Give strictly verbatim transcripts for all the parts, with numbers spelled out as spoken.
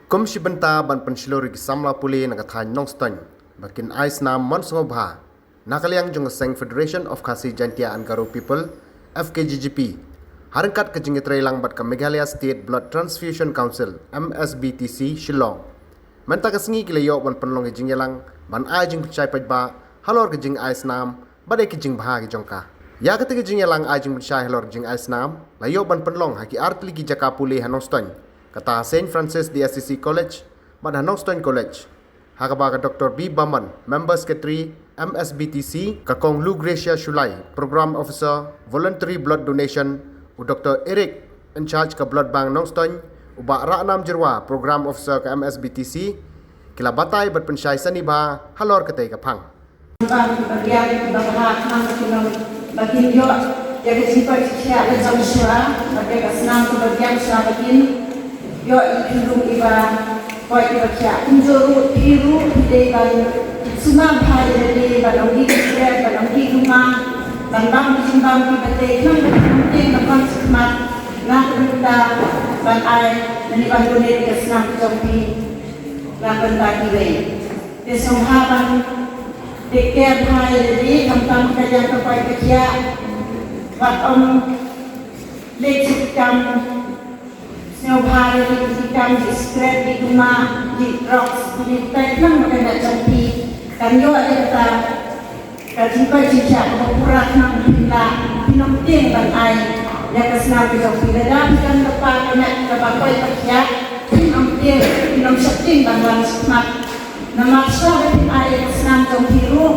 Kum shi bynta ban pynshlur ïa ki samla pule na ka thaiñ Nongstoiñ ba kin ai snam mon sngewbha, na ka liang jong ka seng Federation of Khasi Jaintia and Garo People, F K G G P, ha ryngkat ka jingïatreilang bad ka Meghalaya State Blood Transfusion Council, M S B T C, Shillong, mynta ka sngi ki la ïoh ban pynlong ïa ka jingïalang ban ai jingpynshai paidbah halor ka jingai snam bad ïa ka jingbha ka jong ka. Ïa kata ka jingïalang ai jingpynshai halor ka jingai snam la ïoh ban pynlong ha ki artylli ki jaka pule ha Nongstoiñ, kata Saint Francis de Assisi College bad ha Nongstoiñ College, ha kaba ka Doctor B Barman, Member Secretary, M S B T C, ka Kong Lucretia Shullai, Program Officer, Voluntary Blood Donation, u Doctor Eric, in charge ka Blood Bank Nongstoiñ, u Bah Rahnam Jyrwa, Program Officer ka M S B T C, ki la batai bad pynshai sani bha halor katei ka phang. Bang ba biang ba bha khnang ba kin ïoh ïa ka jingkoit jingkhiah ka jong shuwa, bad ïa ka snam kaba biang shuwa ba kin ïoh ïa ki lum iba koit iba khiah. Kumjuh ruh phi ruh phi dei ban sumar bha ïa lade, ban ym die sigaret, ban ym die duma, ban bam ki jingbam kiba tei khnang ba kin ym tieng ban wan shakhmat na ka bynta ban ai lane ban donate ïa ka snam ka jong phi na ka bynta kiwei. Te sngewbha ban take care bha ïa lade, khamtam ka liang ka koit ka khiah. Wat ym leh ki kam sngewbha ïa lade, ki kam die sigaret, die duma, die drugs, die tai khnang ba ka met jong phi kan ïoh ïa kata ka jingkoit jingkhiah kaba pura khnang ba phin lah, phin ym tieng ban ai ïa ka snam ka jong phi. Lada phi don kata ka met kaba koit ka khiah, phin ym tieng, phin ym sheptieng ban wan shakhmat. Namar shuwa ba phin ai ïa ka snam jong phi ruh,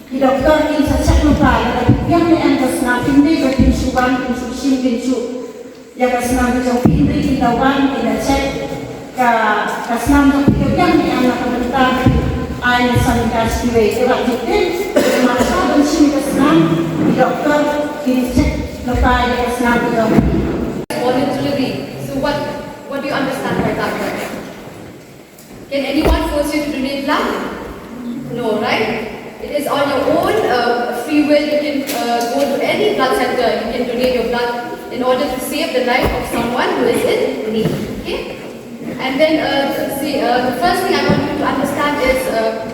ki doktor kin sa check lypa lada phi biang ne em ka snam, ym dei ba kin shu wan, kin shu shim, kin shu ïa ka snam ka jong phi, hynrei kin da wan, kin da check ka, ka snam jong phi ka biang ne em, na ka bynta ba phin ai ne sanitize kiwei. Te wat ju tieng, namar shuwa ban shim ka snam, ki doktor kin check lypa ïa ka snam ka jong phi. Voluntarily. So what, what do you understand by that word? Can anyone force you to donate blood? No, right? It is on your own, uh, free will. You can, uh, go to any blood center. You can donate your blood in order to save the life of someone who is in need. Okay? And then, uh, see, uh, the first thing I want you to understand is, uh,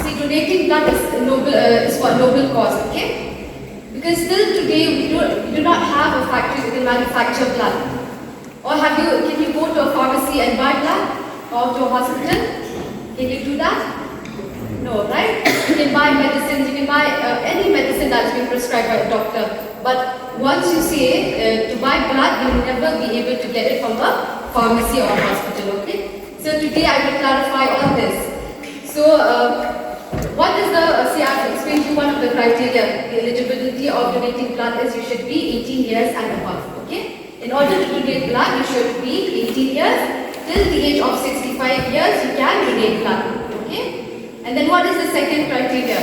see, donating blood is a noble, uh, is for a noble cause, okay? Because still today we do, we do not have a factory that can manufacture blood. Or have you, can you go to a pharmacy and buy blood? Or to a hospital? Can you do that? No, right? You can buy medicines, you can buy, uh, any medicine that's been prescribed by a doctor. But once you say, uh, to buy blood, you'll never be able to get it from a pharmacy or a hospital, okay? So today I will clarify all this. So, uh, what is the, uh, see, I've explained to you one of the criteria. The eligibility of donating blood is you should be eighteen years and above, okay? In order to donate blood, you should be eighteen years. Till the age of sixty-five years, you can donate blood. Okay? And then what is the second criteria?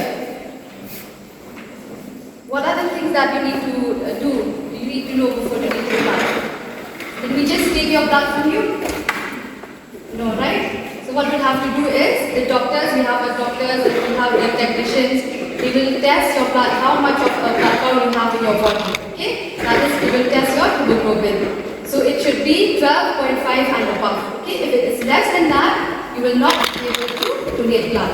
What are the things that you need to, uh, do, you need to know before donating blood? Did we just take your blood from you? No, right? So what we'll have to do is, the doctors, we have our doctors, and we have the technicians, they will test your blood, how much of a blood count you have in your body. Okay? That is, they will test your hemoglobin. So it should be twelve point five and above. Okay? If it is less than that, you will not be able to donate blood.